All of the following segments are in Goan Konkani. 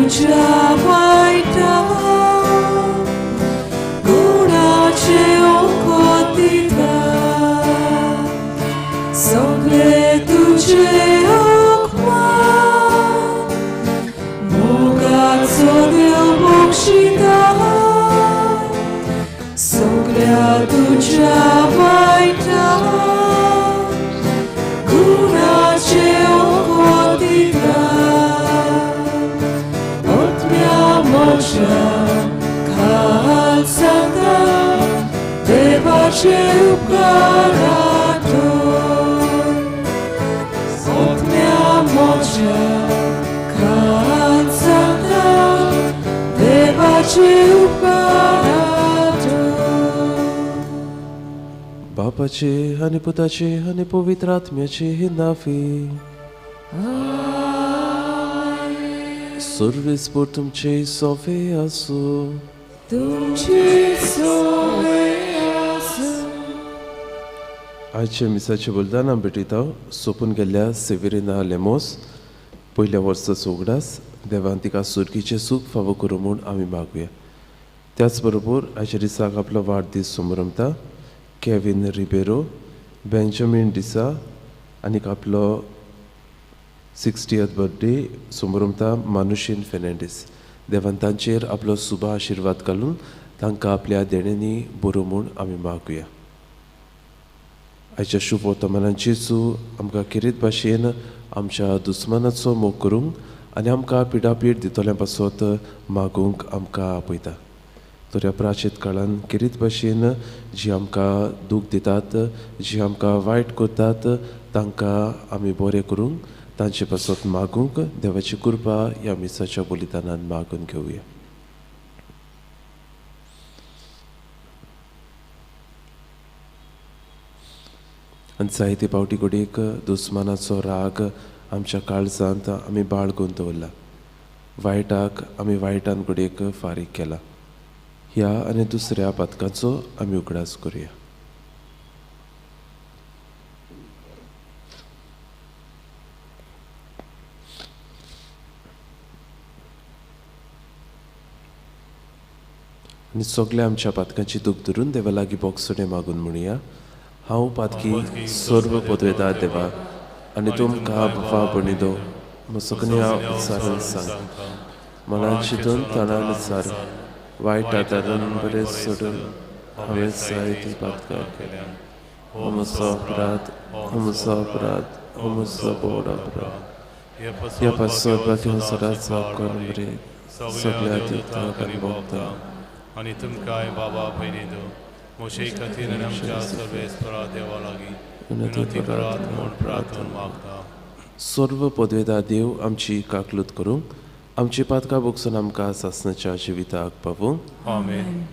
तुझ्या वायटा गुणाचे ओको दिता सगळे तुझे अपमान मोगाचो देव बक्षिता सगळ्या तुझ्या वायटा गुणाचे ओको दिता आत्म्या मोशा खाल सांगता देवाचे उपकारातून आत्म्या मोशा खाल सांगता देवाचे उपकारातून. बापाचे आनी पुताचे आनी पवित्र आत्म्याचे नाफी. सर्वेस्पर तुमचे सोफे आसूं. तुमचे सोवे आसूं. आयच्या मिसाचे बलिदान आमी भेटयता सोंपून गेल्ल्या सेवेरिना लेमोस पयल्या वर्साचो उगडास देवान तिका सुर्गीचें सूख फावो करूं म्हूण आमी मागुया. त्याच बरोबर आयच्या दिसाक आपलो वाडदीस समरमता केविन रिबेरो, बेंजामीन डिसा आनी आपलो 60th birthday समरमता मानुशीन फेर्नांडीस. देवान तांचेर आपलो सुबा आशिर्वाद घालून तांकां आपल्या देण्यांनी बरो म्हूण आमी मागुया. आयच्या शुभ वर्तमानान जेजू आमकां खेरीत भाशेन आमच्या दुस्मानाचो मोग करूंक आनी आमकां पिडापीड दितल्या पासत मागूंक आमकां आपयता. तर ह्या प्राचीत काळान खेरीत भाशेन जी आमकां दूख दितात, जी आमकां वायट करतात, तांकां आमी बरें करूंक तांचे पासत मागूंक देवाची कृपा ह्या मिसाच्या बलिदानान मागून घेवया. आनी जायते पावटी घडयेक दुस्मानाचो राग आमच्या काळजांत आमी बाळगून दवरला, वायटाक आमी वायटान घडयेक फारीक केला. ह्या आनी दुसऱ्या पातकांचो आमी उगडास करुया. आनी सगल्या आमच्या पातकांची दूख धरून देवा लागीं बोगसणें मागून म्हणुया. हांव पातकी सर्व पदवेदार देवा आनी तुमकां बाबा बणिदो म्हजो हांव सांग मनान चिंतून तणान सार वायट आदारान बरें सोडून हांवें जायतीं पातकां केल्या. हो म्हजो अपराध, हो म्हजो अपराध, हो म्हजो व्हड अपराध. ह्या पासत बाकी हांव सदांच जाप करून बरें सगळ्या तीर्थाक आनी भोगता आनी तुमकांय बाबा भयणीदो मोशे खातीर आनी आमच्या सर्वेस्परा देवा लागीं विनवती करात म्हूण प्रार्थना मागता. सर्व पदवेदार देव आमची काकलूत करूंक आमची पातकां भोगसून आमकां सासणाच्या जिविताक पावूं. आमेन.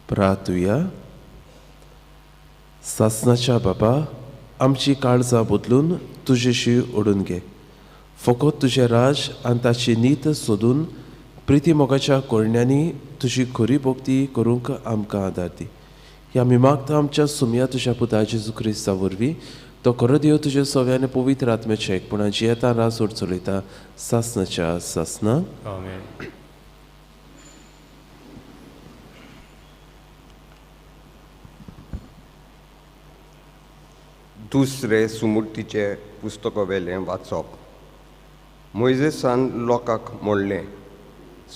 प्रार्थुया. सासणाच्या बाबा आमची काळजां बदलून तुजेशी ओडून घे. फकत तुजें राज आनी ताची नीत सोदून प्रिती मोगाच्या कोरण्यांनी तुजी खरी भक्ती करूंक आमकां आदार दी. ह्या आमी मागता आमच्या सुमया तुज्या पुता जेजू क्रिस्ता वरवीं तो खरो देव तुजे सव्याने पवित्र आत्म्याचे एकपणा जियेता राज ओड चलयता सासणाच्या सासना. आमेन. दुसरे सुमुर्तीचे पुस्तकावेलें वाचप. मोयजेसान लोकांक म्हणलें,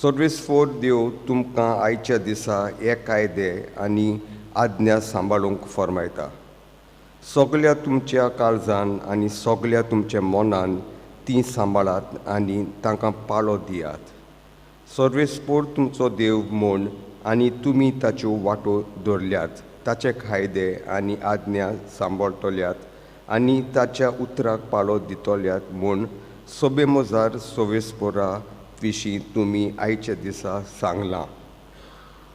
सर्वेस्पर देव तुमकां आयच्या दिसा हे कायदे आनी आज्ञा सांबाळूंक फर्मायता. सगल्या तुमच्या काळजान आनी सगल्या तुमच्या मनान तीं सांबाळात आनी तांकां पाळो दियात. सर्वेस्पोर तुमचो देव म्हूण आनी तुमी ताच्यो वाटो दवरल्यात, ताचे कायदे आनी आज्ञा सांबाळटल्यात आनी ताच्या उतराक पाळो दितल्यात म्हूण सोबे मोजार सर्वेस्पोरा विशीं तुमी आयच्या दिसा सांगलां.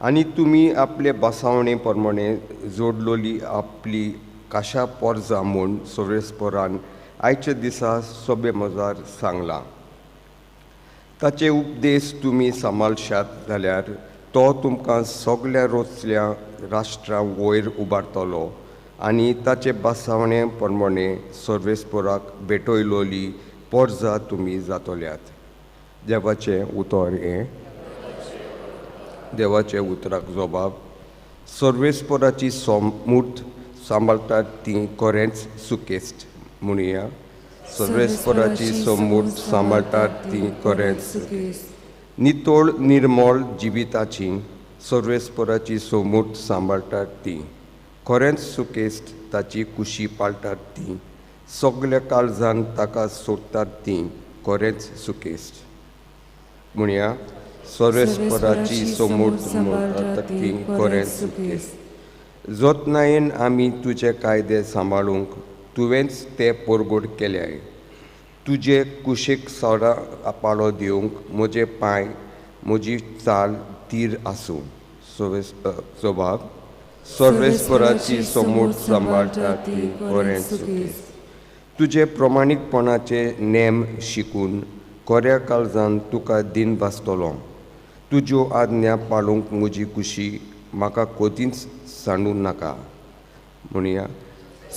आनी तुमी आपले बसावणे प्रमाणे जोडलोली आपली काशा पोरजा म्हूण सर्वेस्पोरान आयच्या दिसा सोबे मोजार सांगलां. ताचे उपदेश तुमी सांबाळशात जाल्यार तो तुमकां सगल्या रोचल्या राष्ट्रां वयर उबारतलो आनी ताचे बसावणे प्रमाणे सर्वेस्पोराक भेटयलोली पोरजा तुमी जातल्यात. देवाचें उतर हें. देवाचे उतराक जबाब. सर्वेस्पोराची सोमूर्त सांबाळटात ती खरेंच सुकेस्त म्हणया. सर्वेस्पोराची सोमूर्त सांबाळटात ती खरेंच सुकेस्त. नितळ निर्मळ जिविताची सर्वेस्पोराची सोमूर्त सांबाळटात ती खरेंच सुकेस्त. ताची कुशी पाळटात ती सगल्या काळजान ताका सोदतात ती खरेंच सुकेस्त म्हणया. सर्वेस्पोराची सोमूर्त सांबाळटात ती खरेंच सुकेस्त. जतनायेन आमी तुजे कायदे सांबाळूंक तुवेंच ते परगट केल्याय. तुजे कुशीक सदां पाळो दिवंक म्हजे पांय म्हजी चाल तीर आसूं. जबाब. सर्वेस्पोराची सोमूर्त सांबाळटात ती खरेंच सुकेस्त. तुजे प्रमाणीकपणाचे नेम शिकून खऱ्या काळजान तुका दिन भासतलो. तुज्यो आज्ञा पाळूंक म्हजी कुशी म्हाका कदींच सांडूं नाका म्हणया.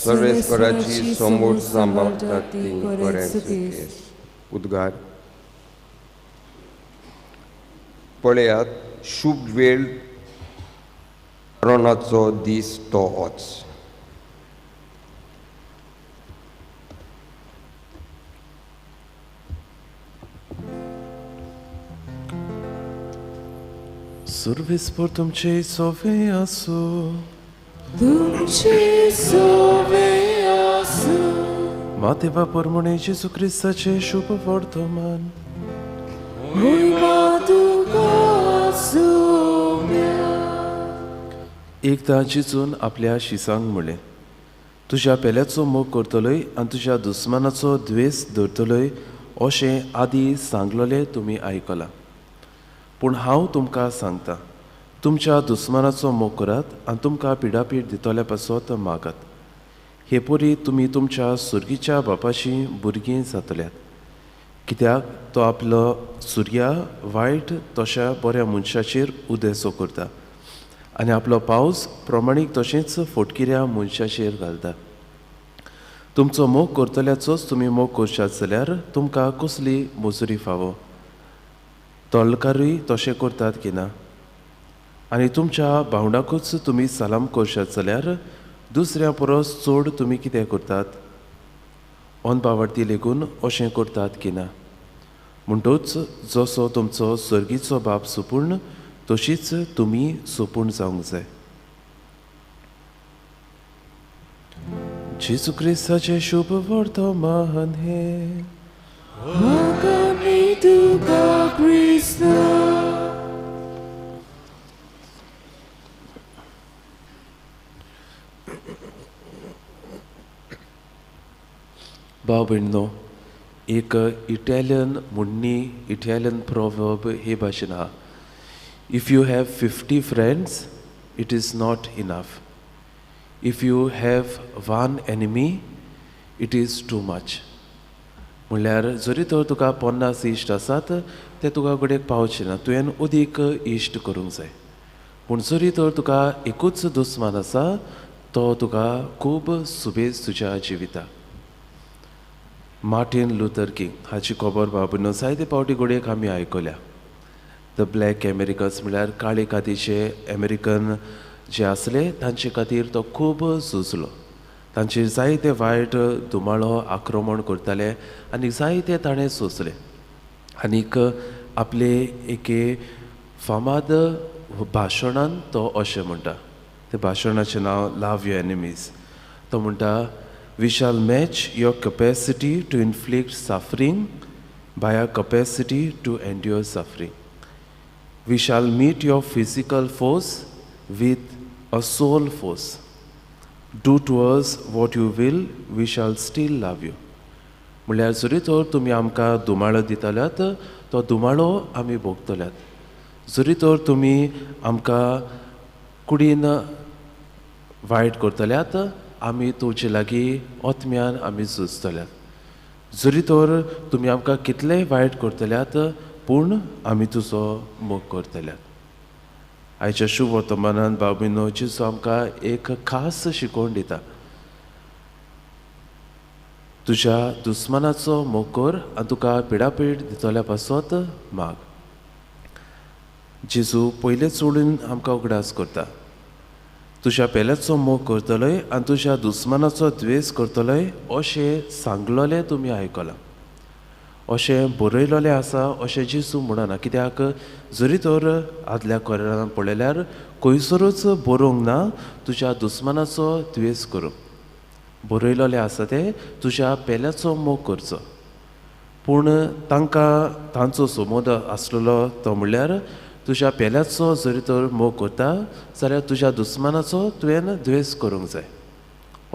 सर्वेस्पोराची सोमूर्त सांबाळटात ती खरेंच सुकेस्त. उद्गार. पळयात, शुभ वेळ मरणाचो दीस तो होच. सर्वेस्पोर तुमचे सोवे आसूं. तुमचे सोवे आसूं. मातेवा परमणे जेजू क्रिस्ताचे शुभ वर्तमान. मोहिमा तुका आसूं. एकदां जेजून आपल्या शिसांक म्हणलें, तुज्या पेल्याचो मोग करतलोय आनी तुज्या दुस्मानाचो द्वेस धरतलोय अशें आदी सांगलोलें तुमी आयकलां. पूण हांव तुमकां सांगता, तुमच्या दुस्मानाचो मोग करात आनी तुमकां पिडापीड दितल्या पासत मागात. हे परी तुमी तुमच्या सुर्गीच्या बापाची भुरगीं जातल्यात. कित्याक तो आपलो सुर्या वायट तशा बऱ्या मनशाचेर उदेसो करता आनी आपलो पावस प्रमाणीक तशेंच फोटकिऱ्या मनशाचेर घालता. तुमचो मोग करतल्याचोच तुमी मोग करशात जाल्यार तुमकां कसली मजुरी फावो? तोलकारूय तशें करतात की ना? आनी तुमच्या भावंडाकूच तुमी सलाम करशात जाल्यार दुसऱ्या परस चड तुमी कितें करतात? अनबावडती लेगून अशें करतात की ना? म्हणटूच जसो तुमचो सर्गीचो बाप सुपूर्ण तशीच तुमी सुपूर्ण जावंक जाय. जेजू क्रिस्ताचें शुभ वर्तमान हें. भाव भयणीनो, एक इटालियन म्हणणी, इटालियन प्रोवर्ब हे भाशेन आहा, if you have 50 friends it is not enough, if you have one enemy it is too much. म्हणल्यार जरी तर तुका 50 इश्ट आसात ते तुका घडयेक पावचे ना, तुवें अदीक इश्ट करूंक जाय. पूण जरी तर तुका एकूच दुस्मान आसा तो तुका खूब सुबेज तुज्या जिविता. मार्टिन लुथर किंग हाची खबर बाबून जायते फावटी घडयेक आमी आयकल्या. The black Americans म्हणल्यार काळे कातीचे अमेरिकन जे आसले तांचे खातीर तो खूब झुजलो. तांचेर जायते वायट धुमाळो आक्रमण करताले आनी जायते ताणें सोंसलें. आनीक आपले एके फामाद भाशणान तो अशें म्हणटा, ते भाशणाचें नांव लव्ह your enemies. तो म्हणटा, we shall match your capacity to inflict suffering by our capacity to endure suffering. We shall meet your physical force with a soul force. Do to us what you will, we shall still love you. म्हणल्यार जरी तर तुमी आमकां दुमाळो दितल्यात तो दुमाळो आमी भोगतल्यात, जरी तर तुमी आमकां कुडीन वायट करतल्यात आमी तुमचे लागीं ओतम्यान आमी झुजतल्यात, जरी तर तुमी आमकां कितलेंय वायट करतल्यात पूण आमी तुजो मोग करतल्यात. आयच्या शुभ वर्तमानान बाबीनो जेजू आमकां एक खास शिकवण दिता, तुज्या दुस्मानाचो मोग कर आनी तुका पिडापीड दितल्या पासत माग. जेजू पयलेच सोडून आमकां उगडास करता, तुज्या पेल्याचो मोग करतलोय आनी तुज्या दुस्मानाचो द्वेस करतलोय अशें सांगलोलें तुमी आयकलां, अशें बरयलोलें आसा अशें जेजू म्हणना. कित्याक जरी तर आदल्या कोरान पळयल्यार खंयसरूच बरोवंक ना तुज्या दुस्मानाचो द्वेस करूंक, बरयलोलें आसा तें तुज्या पेल्याचो मोग करचो. पूण तांकां तांचो समज आसलेलो तो म्हणल्यार तुज्या पेल्याचो जरी तर मोग करता जाल्यार तुज्या दुस्मानाचो तुवें द्वेस करूंक जाय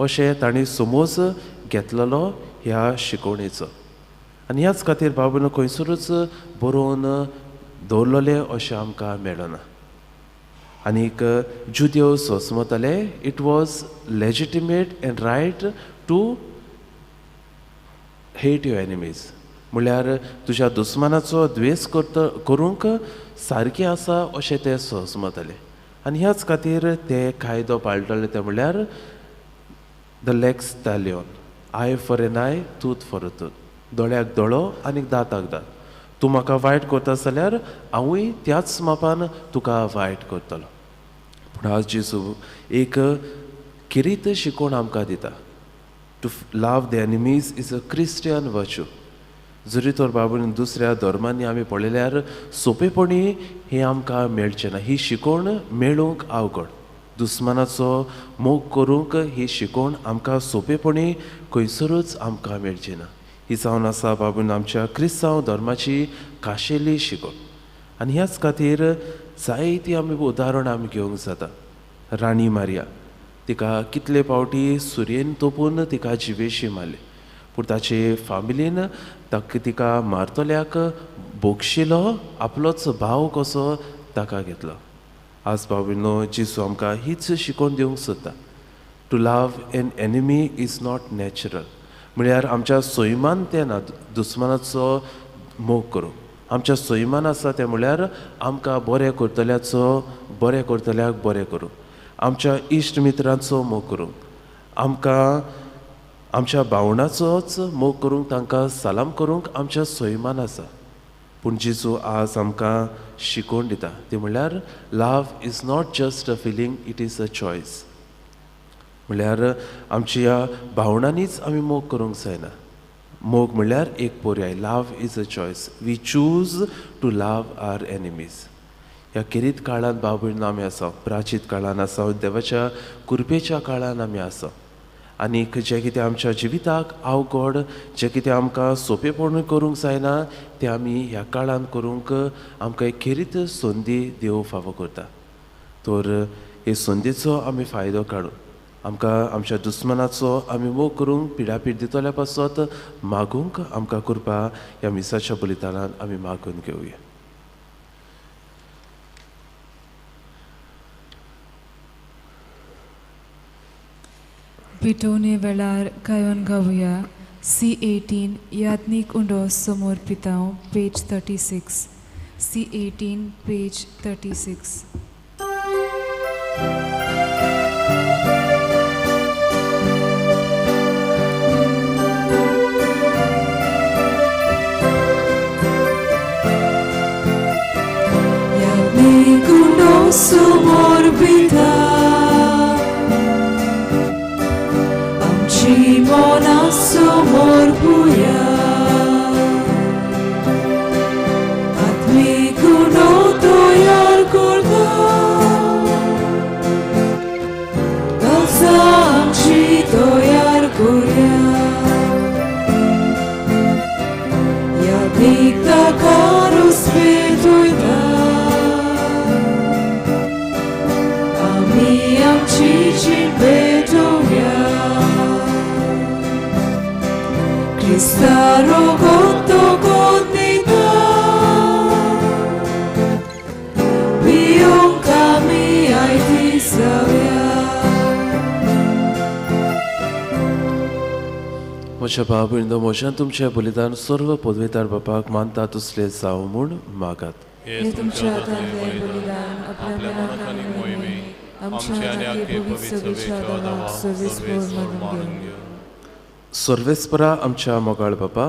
अशें तांणी समज घेतलेलो ह्या शिकवणेचो. आनी ह्याच खातीर बाबून खंयसरूच बरोवन दवरलेलें अशें आमकां मेळना. आनीक जुदेव सोसमताले it was legitimate and right to hate your enemies, म्हणल्यार तुज्या दुस्मानाचो द्वेस करूंक सारकें आसा अशें ते सोसमताले. आनी ह्याच खातीर ते कायदो पाळटले ते म्हणल्यार the lex talion, eye for an eye, tooth for a tooth, दोळ्याक दोळो आनी दांताक दांत. तूं म्हाका वायट करता जाल्यार हांवूय त्याच मापान तुका वायट करतलो. पूण आज जेजू एक किरीत शिकवण आमकां दिता, to love the enemies is a Christian virtue. जरी तर बाबून दुसऱ्या धर्मांनी आमी पळयल्यार सोंपेपणी हें आमकां मेळचें ना, ही शिकवण मेळूंक अवघड, दुस्मानाचो मोग करूंक ही शिकवण आमकां सोंपेपणी खंयसरूच आमकां मेळची ना. ही जावन आसा बाबून आमच्या क्रिस्तांव धर्माची खाशेली शिकवण. आनी ह्याच खातीर जायती आमी उदाहरणां आमी घेवंक जाता. राणी मारिया, तिका कितले फावटी सुरयेन तोपून तिका जिवेशी मारली, पूण ताचे फामिलीन ताका तिका मारतल्याक बोगशिलो, आपलोच भाव कसो ताका घेतलो. आज बाबीनो जेजू आमकां हीच शिकवण दिवंक सोदता, to love an enemy is not natural. म्हळ्यार आमच्या सैमान तें ना दुस्मानाचो मोग करूंक, आमच्या सैमान आसा तें म्हणल्यार आमकां बरें करतल्याचो बरें करतल्याक बरें करूंक, आमच्या इश्ट मित्रांचो मोग करूंक, आमकां आमच्या भावणाचोच मोग करूंक, तांकां सलाम करूंक आमच्या सैमान आसा. पूण जेजू आज आमकां शिकोवन दिता ती म्हणल्यार love is not just a feeling, it is a choice. म्हणल्यार आमच्या भावणांनीच आमी मोग करूंक जायना, मोग म्हणल्यार एक पर्याय. Love is a choice, we choose to love our enemies. ह्या खेरीत काळांत बाबून आमी आसा, प्राचीत काळान आसा, देवाच्या कृपेच्या काळान आमी आसा. आनीक जें कितें आमच्या जिविताक अवघड, जें कितें आमकां सोंपेपण करूंक जायना तें आमी ह्या काळान करूंक आमकां एक खेरीत संदी देव फावो करता. तर हे संदीचो आमी फायदो काडून आमकां आमच्या दुस्मनाचो आमी मोग करूंक, पिडापीड दितल्या पासत मागूंक आमकां कृपा ह्या मिसाच्या बलिदानान आमी मागून घेवया. पेटोवणे वेळार गायन गावया C18 याज्ञीक उंडो समोर पितांव पेज 36 C18 page 36. याज्ञीक उंडो समोर पितांव Mona somor puya Atmi kuno toyar korda क्रिस्ता रोगोत कोंदिता पियोंक आमी आयती सव्या. म्हज्या भाव भयणींनो, म्हज्यान तुमचें बलिदान सर्व पदवेदार बापाक मानता तसलें जावं म्हूण मागात. हे तुमच्या हातांतलें बलिदान आपल्या मनाक आनी मोहिमेक आमच्या आनी आख्खे पवित्र सभेच्या देवाक सर्वेस्पर मानून घेवं. सर्वेस्परा आमच्या मोगाळ बापा,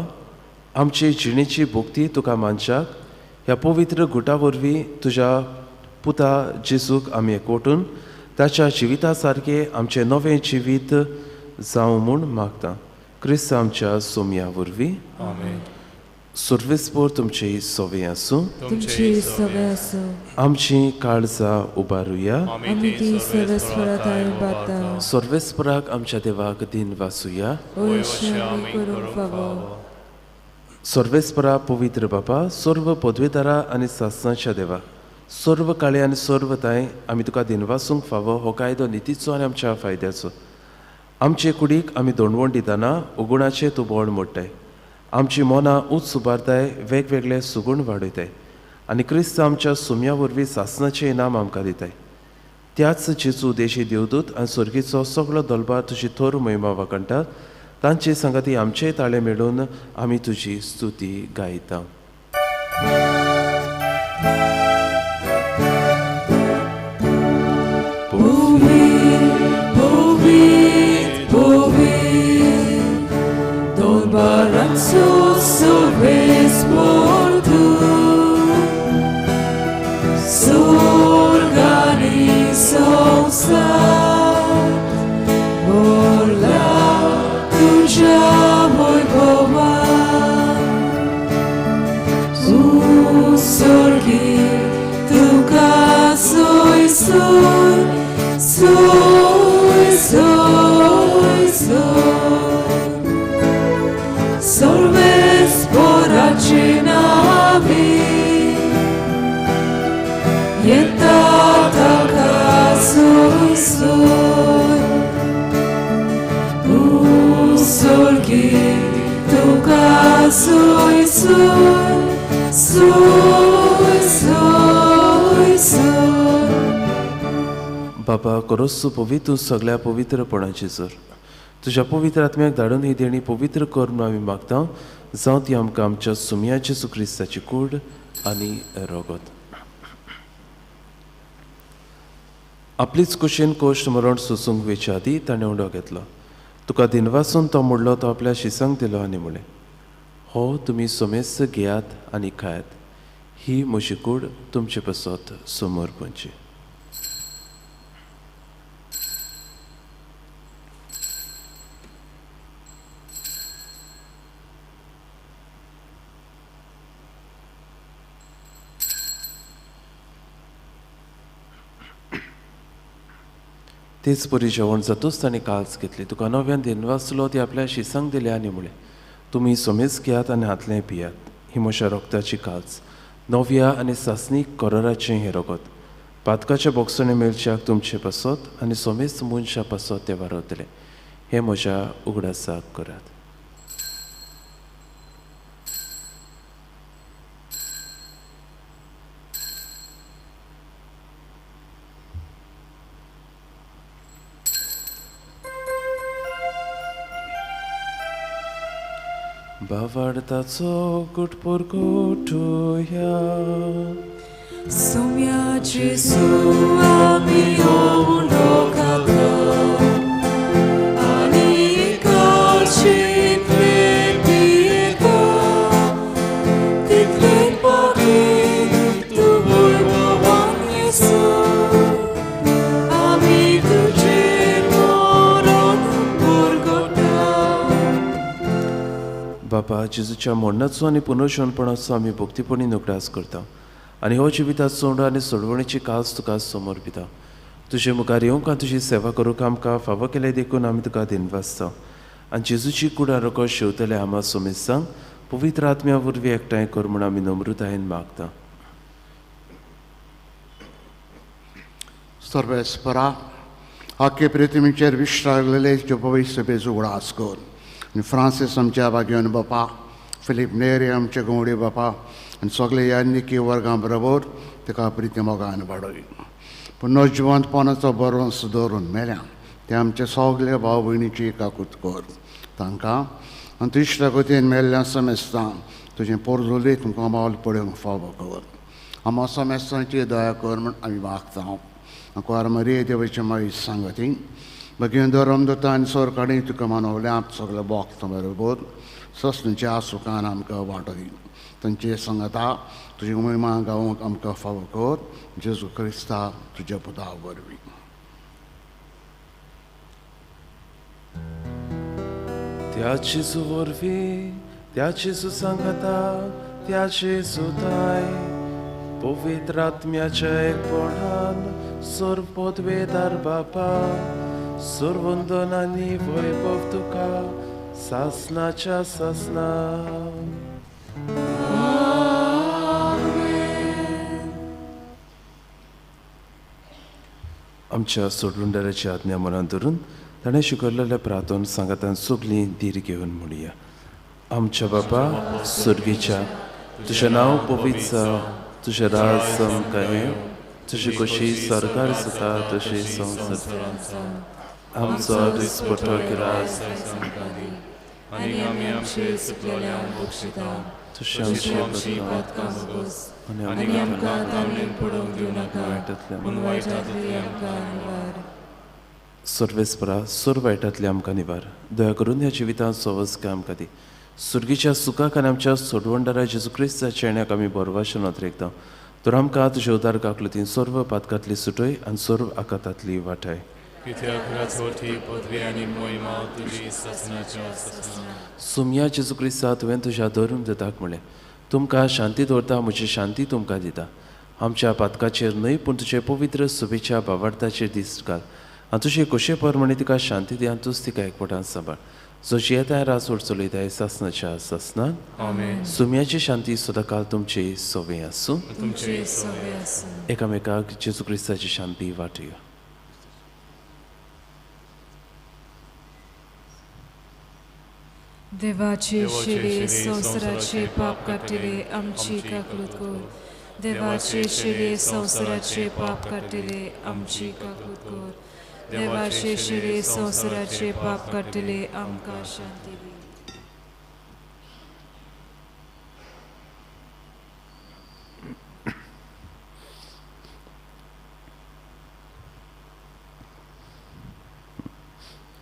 आमची जिणेची भोक्ती तुका मानच्याक ह्या पवित्र गुटा वरवीं तुज्या पुता जेजूक आमी एकवटून ताच्या जिविता सारकें आमचें नवें जिवीत जावं म्हूण मागता. क्रिस्त आमच्या सोमया वरवीं. आमेन. सर्वेस्पर तुमची सवे आसूं. तुमची सवे आसूं. आमची काळजां उबारुया. आमी ती सर्वेस्परा थंय उबारता. सर्वेस्पराक आमच्या देवाक दिन वासुया. हय अशें आमी करूंक फावो. सर्वेस्परा पवित्र बापा, सर्व पदवेदारा आनी सासणाच्या देवा, सर्व काळे आनी सर्व तांय आमी तुका दिनवासूंक फावो हो कायदो नितीचो आनी आमच्या फायद्याचो. आमचे कुडीक आमी दोणवण दितना उगुणाचें तूं बोण मोडटाय, आमची मनां उंच उबारताय, वेगवेगळे सुगूण वाडयताय आनी क्रिस्त आमच्या सुम्या वरवीं सासणाचें इनाम आमकां दिताय. त्याच जेजू देशी देवदूत आनी स्वर्गीचो सगळो दलबार तुजी थोर महिमा वाखणटात. तांचे संगाती आमचेय ताळे मेळून आमी तुजी स्तुती गायता. बाबा करोसू पवित्र सगळ्या पवित्रपणाची जोर तुज्या पवित्र आत्म्याक धाडून ही देणी पवित्र कर म्हूण आमी मागता. जावं ती आमकां आमच्या सुमया जेजू क्रिस्ताची कूड आनी रगत. आपलीच कुशीन कोश्ट मरण सोसूंक वेच्या आदी ताणें उडो घेतलो. तुका दिनवासून तो मोडलो, तो आपल्या शिसांक दिलो आनी म्हणलें, हो तुमी सोमेस्त घेयात आनी खायात, ही म्हजी कूड तुमचे पासत समर्पणची. तेच परी जेवण जातूच ताणें काल्स घेतली, तुका नव्यान दिनवासलो, ती आपल्या शिसांक दिल्या आनी म्हणलें, तुमी सोमेज घेयात आनी हातलें पियात, ही म्हज्या रोगताची काल्स, नव्या आनी सासणीक कराराचें हें रगत, पातकाच्या बोगसणे मेळच्याक तुमचे पासत आनी सोमेज मनशा पासत तें वारवतलें, हें म्हज्या उगडासाक करात. भावार्थाचो गुटपोर गोठुया. सोम्या जेजू आमी उंडो खाता आनी काळशेंतले पियेता, तितले पाकीत तूं वैभवान येसू, आमी तुजें मरण परगटा. बापा, जेजूच्या मरणाचो आनी पुनर्जीवनपणाचो आमी भक्तीपणी उगडास करता आनी हो जिविताचो उंडो आनी सोडवणीची कास तुका समर्पिता. तुजे मुखार येवंक आनी तुजी सेवा करूंक आमकां फावो केलें देखून आमी तुका दिनवासता आनी जेजूची कूड आनी शेवतले आमा सोमेस्तांक पवित्र आत्म्या वरवीं एकठांय कर म्हूण आमी नम्रतायेन मागता. सर्वेस्परा आखे पृथ्वीचेर विश्रावलेले जो पवित्र सभेचो उगडास कर, आनी फ्रांसीस आमच्या बागेवन बापा, फिलीप नेरी आमचे गवडी बापा आनी सगळे ह्या निकी वर्गां बरोबर ताका प्रिती मोगान वाडय. पूण जिवंतपणाचो बरोस दवरून मेल्या ते आमचे सगळे भाव भयणीची काकूत कर तांकां आनी तुज्या गतीन मेल्ल्या समेस्तां तुजें पोरजोली तुमकां मावल पळोवंक फावो कर. आमकां समेस्तांची दया कर म्हूण आमी मागता. कुवार मरिये देवाची माई सांगती बगीन धरम दत्ता आनी सरकाडी तुका मानवल्या सगळे भोगता बरोबर ससनच्या सुखान आमकां वांटो दी. तांचे सांगता तुजी महिमा गावंक आमकां फावो कर. जेजू क्रिस्ता तुज्या पुता वरवीं. त्या जेजू वरवीं, त्या जेजू सांगता, त्या जेजू ताय पवित्र आत्म्याच्या एकपणान सर्व पदवेदार बापा, सर्वंदन आनी वैभव तुका सासनाच्या सासना. आमच्या सोडलुंडाराची आज्ञा मनात धरून ताणें शिकयलेल्या प्रार्थन सांगातान सगळीं धीर घेवन म्हणया. आमच्या बापा सुर्गीच्या, तुजें नांव पवित्र जावं, तुजें राज आमकां येवं, तुजी कशी सरकार जाता तशी संवसार. आमचो दिसपटो राज आनी आमी आमचे चुकलेल्यांक बक्षिता, तशें आमची पातकां भोगोस आनी आमकां ताणें पडोवंक दिवं नाका, पूण वायटांतली आमकां निवार. सर्वेस्परा सर्व वायटांतली आमकां निवार. दया करून ह्या जिवितांत सवस आमकां दी. सुर्गीच्या सुखाक आनी आमच्या सोडवणदारा जेजू क्रिस्ताच्या येण्याक आमी बरवाशे नदरेकता. तर आमकां तुज्या उदार काकलुतीन सर्व पातकांतली सुटय आनी सर्व आकातांतली वाटाय. सुमया जेजू क्रिस्ता, तुवें तुज्या धरून दिताक म्हणलें, तुमकां शांती दवरता, म्हजी शांती तुमकां दिता. आमच्या पातकाचेर न्हय पूण तुजे पवित्र सुबेच्या भावार्थाचेर दीस घाल आनी तुजे खोशे प्रमाणे तिका शांती दी आनी तूच तिका एकवटान सांबाळ. जो जियेताय राज चलयताय सासनाच्या सासनान. सुम्याची शांती सदांकाल तुमची सोवे आसूं. एकामेकाक जेजू क्रिस्ताची शांती वाटया. देवाचे शिले संवसाराचे पाप काडटले आमची काकूत कर. देवाचे शिले संवसाराचे पाप काडटले आमची काकूत कर. देवाचे शिले संवसाराचे पाप काडटले आमकां शांती दी.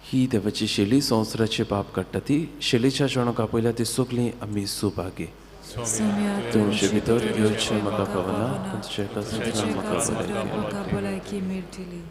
ही देवाची शेली संवसाराचे पाप काडटा ती शेलीच्या जेवणाक आपयल्या ती सगळीं आमी सुभागी. तुमचे भितर येवचें म्हाका पावना, पूण तुज्या एका सूत्रान म्हाका भलायकी मेळटली.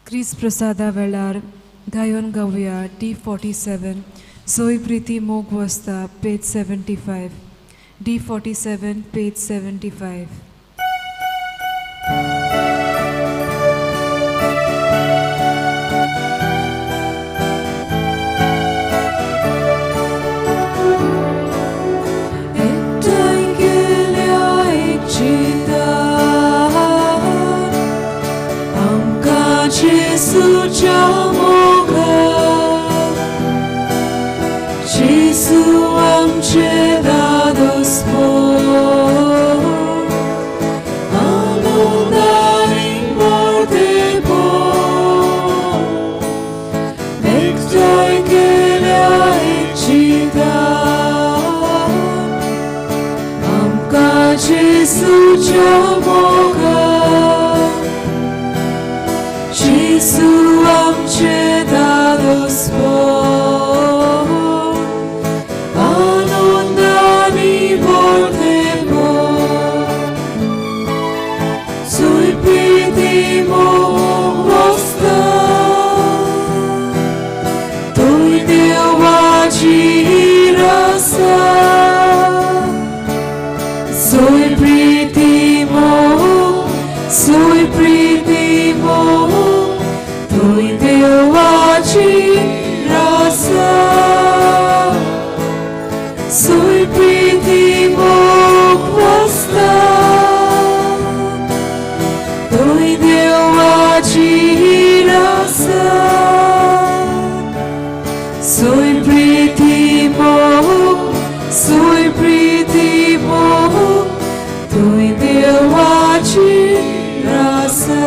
क्रिस प्रसादा वेळार गायोन गावया D47 सोय प्रिती मोग वस्ता पेज 75 D47 page 75. थंय प्रिती मोग थंय देवाची रासा सुय प्रिती मोग वसता थंय देवाची रासा सुय प्रिती मोग सुय प्रिती मोग थंय देवाची रासा.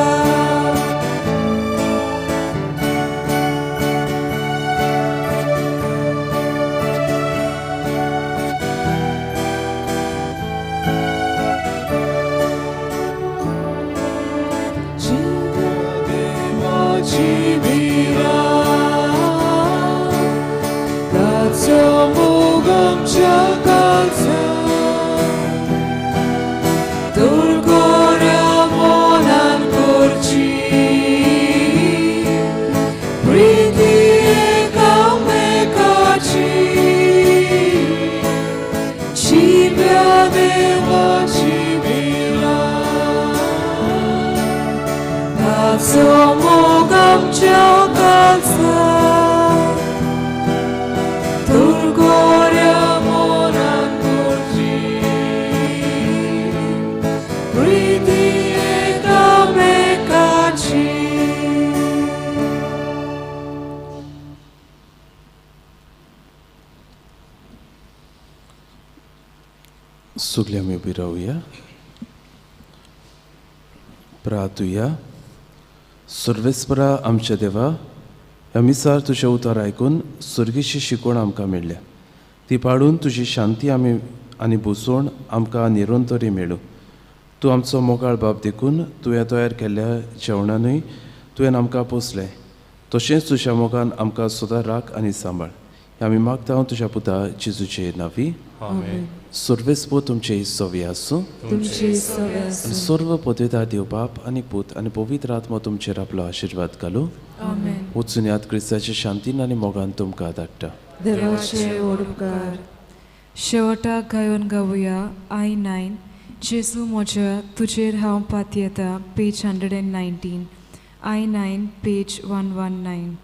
सगळे आमी उबी रावया, प्रार्थुया. सर्वेस्परा आमच्या देवा, ह्या मिसार तुजें उतर आयकून सर्गीची शिकवण आमकां मेळ्ळ्या, ती पाडून तुजी शांती आमी आनी भुसवण आमकां निरंतरी मेळूं. तूं आमचो मोगाळ बाप देखून तुवें तयार केल्ल्या जेवणानूय तुवें आमकां पोसलें, तशेंच तुज्या मोगान आमकां सदां राख आनी सांबाळ. हें आमी मागता हांव तुज्या पुता जेजूचे नांवी. सर्वेस्पर तुमचे सवी आसूं. आनी सर्व पदवेदार देव बाप आनी पूत आनी पवित्र आत्मो तुमचेर आपलो आशिर्वाद घालूं. वचून याद क्रिस्ताचे शांतीन आनी मोगान तुमकां धाडटा. शेवटाक गायोन गावया I 9 जेजू म्हज्या तुजेर हांव पातयेता, पेज 119. I 9 page 119.